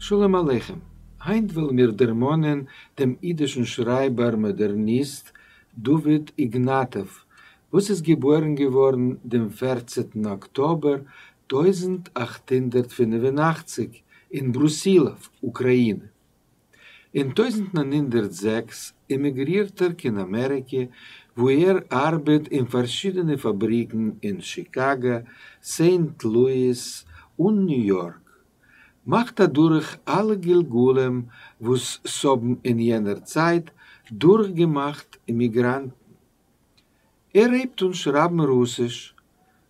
שלום עליכם, היינט וועלן מיר דערמאנען דעם אידישן שרייבער מאדערניסט דוד איגנאטאוו, וואס איז געבוירן געווארן דעם פערצנטן אקטאבער 1885 אין ברוסילאוו, אוקראינע. אין 1906 עמיגרירט ער קיין אמעריקע, וואו ער ארבעט אין פארשידענע פאבריקן אין שיקאגא, סעינט לואיס און ניו יארק. מאכט אדורך אלע גלגולים וואס ס'האבן אין יענער צייט דורכגעמאכט אימיגראנטן. ער הייבט אן שרייבן רוסיש,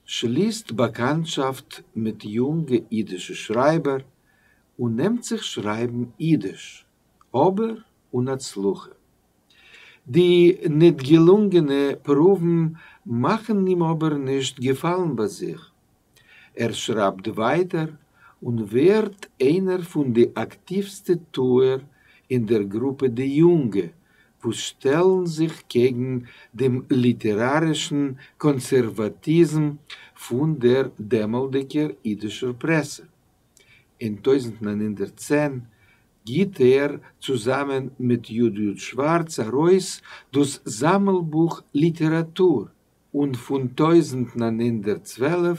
שליסט באקאנטשאפט מיט יונגע אידישע שרייבער, און נעמט זיך שרייבן אידיש, אבער אן הצלחה. די ניט געלונגענע פרואוון מאכן אים אבער נישט געפאלן ביי זיך. ער שרייבט ווייטער און ווערט איינער פון די אקטיווסטע טוער אין דער גרופע די יונגע, וואס שטעלן זיך קעגן דעם ליטערארישן קאנסערוואטיזם פון דער דעמאלטדיגער אידישער פרעסע. אין 1910 גיט ער צוזאמען מיט י. י. שווארץ ארויס דאס זאמלבוך ליטעראטור, און פון 1912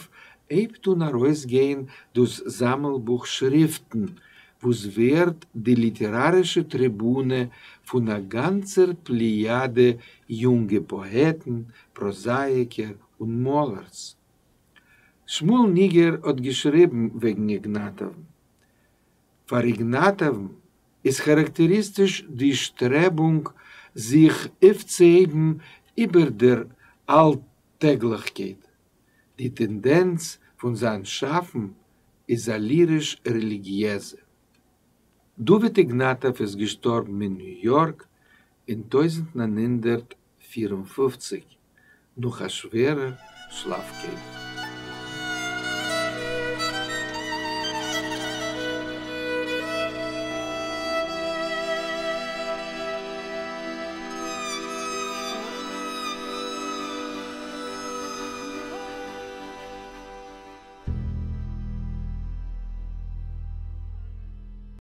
הייבט אן ארויסגיין דאס זאמלבוך שריפטן, וואס ווערט די ליטערארישע טריבונע פון א גאנצער פלעיאדע יונגע פאעטן, פראזאייקער און מאלערס. שמואל ניגער האט געשריבן וועגן איגנאטאוון. פאר איגנאטאוון איז כאראקטעריסטיש די שטרעבונג זיך אויפצוהייבן איבער דער אלטעגליכקייט. די טענדענץ פון זיין שאפן איז א ליריש-רעליגיעזע. דוד איגנאטאוו איז געשטארבן אין ניו יארק אין 1954 נאך א שווערער שלאפקייט.